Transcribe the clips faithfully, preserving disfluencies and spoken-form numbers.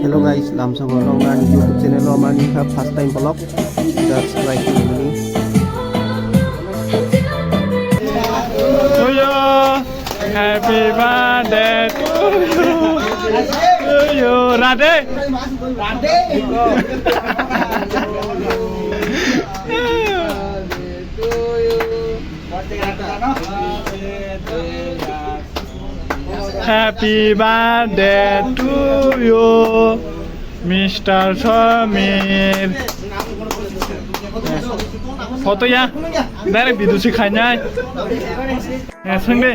Hello guys, lamsogo noknani YouTube channel o mani kha first time vlog. Subscribe khaimani. To you, happy birthday to you, to you, Radhe. Happy birthday to you, Mister Samir. Photo ya, direct video si khainai. Eh, swng de.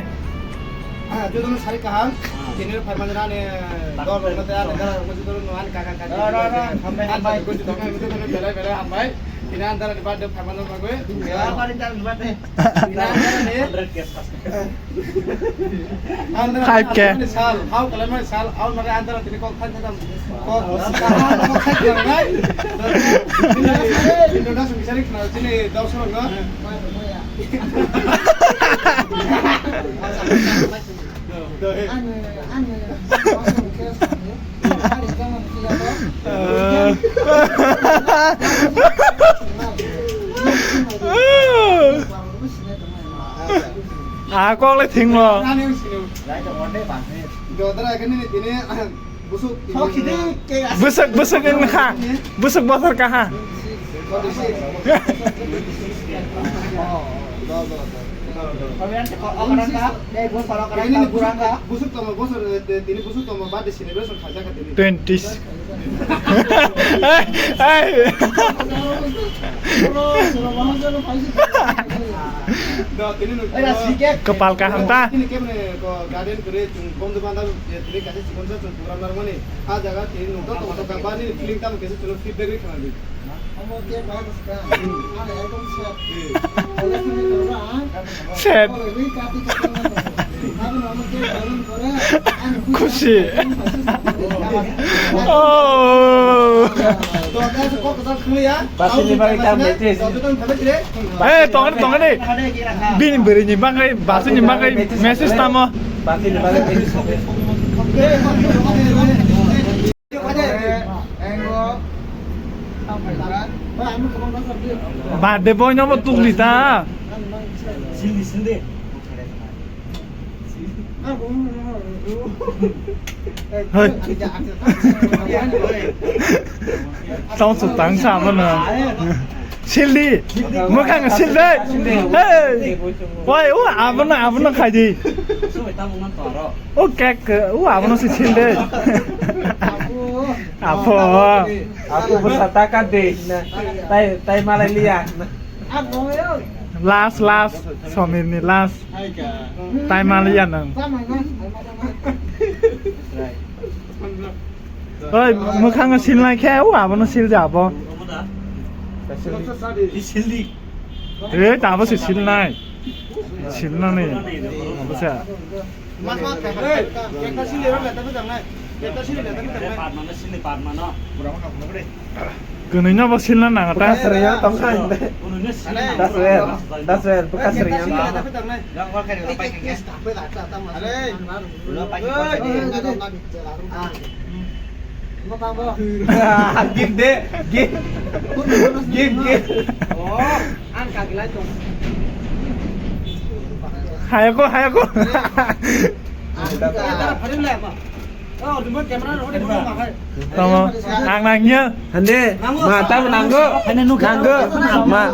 Ah, jotono sari kaham. Tini rok phai manjana ani dol rok mate ani dara rok mate dol no ani kaka kaki. Ani sari gosi dong ani mate dol belai belai hambai. Tini ani dara ni birthday phai manjana bagwi. Tini ani dara ni. Hundred K. Ani dara five K. Ani sal, hau kalamani sal, hau mare ani dara tini kok than than. Kok kaham kok than than nai. Tini ani dara sari khna tini dol sorok no. Ah, kok le thing lo. Bwswk, bwswk wng kha. Bwswk bothor kaha. Twenty. Kwpal kaham ta. Tini keboni ko garden kwrwi chwng bondhu bandhu, eh, tini kaisa chikon sa chwng program narwkmani. Ah jaga tini nukjak tongo, tongkha ba nini feeling tamo kaisa chwngno feedback rwi khna di. Omo khe bahai bwswk ang ekdom set. Set. Omo rwi kati kati nang. Abo no omo khe balloon kore, ang khushi. Oh. To, to, kok kwtal khwlaiya. Basini bagwi tam betis. Eh, tongani, tongani. Bini bwrwini bagwi, basini bagwi message tamo. Birthday boy no bo tukli ta. Hoi. Tong su tang sa mo na. Sildi. Mwkhang sildi. Hey. Wai, o abono, abono khai di. O cake, o abono si sildi. Apo. Aku bwsa taka de. Tai, tai malai liya. Last, last, Somir ni last. Tai maliya nang. Oi, mwkhang silnai khe, o abono sil de abo. Sildi. Eh, tabo se silnai. Silnani. Bwsa. Kwnwi no bo silna nang ta. Kasriya tong kha. Daswer, daswer, kasriya. Gift de, gift. Gift, gift. Hayako, hayako. Tamo, ang nangya. Hande, ma, tamo nanggo. Nanggo, ma.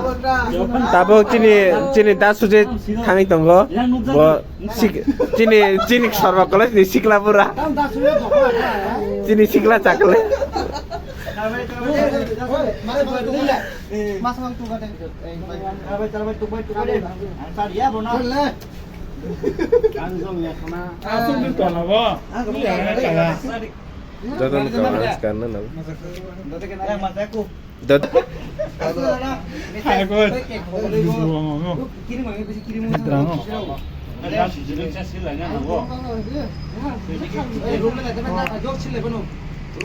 Tabo chini, chini da suje thangwi tongo. Bo Sik-, chini, chini sorba college ni sikla pura. Chini sikla chakle. Joto ni college karna na. Dot. Hai, koi. Drango.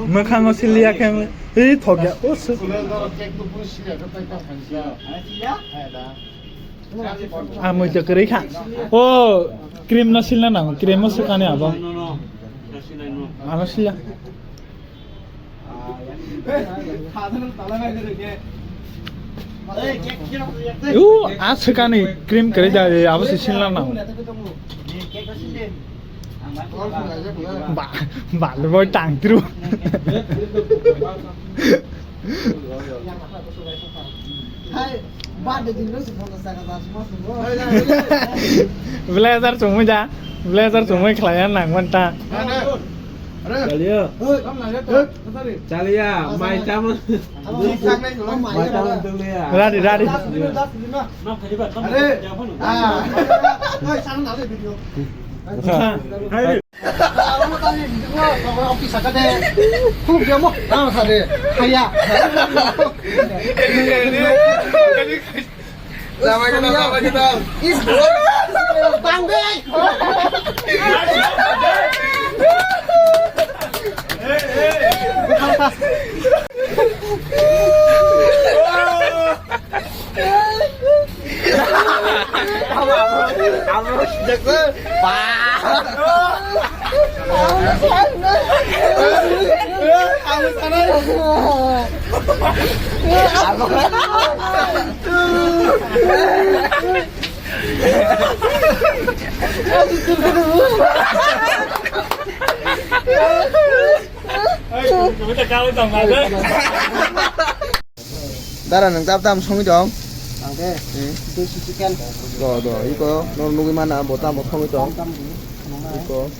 Mwkhango siliya khe ang le. Ei, thokya. O, se. Ah, muitu kwrwi kha. O, cream no silna nango. Cream o swkani abo. Ano siliya. U, a swkani cream kwrwi da, abo se sinla nang. Ba, ba, le boy tang tru. Hai, birthday din no se phone sa ka das mo. Blazer chumui da, blazer chumui khlaiya nang man ta. Are. Are. Chaliyo. Oi. Chaliya, mai tamo. Mai tamo dungya. Ready, ready. Are. Ah. Oi, sang na le video. Hai. Office ada de. Khuluk dia mo. Ah, ada. Haya. Sama kita, sama kita. Is bang deh. Dara, nwng tam tam songwi tong? Ang de, hmm, desi chicken. Do, do, iko, nor nugwi mana, bo tam bo songwi tong? Tam tam di, nungnai. Iko.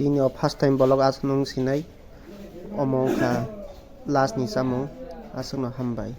Tini o first time vlog aswk nung sinai, omo wngkha last ni chamung, aswkno hambai.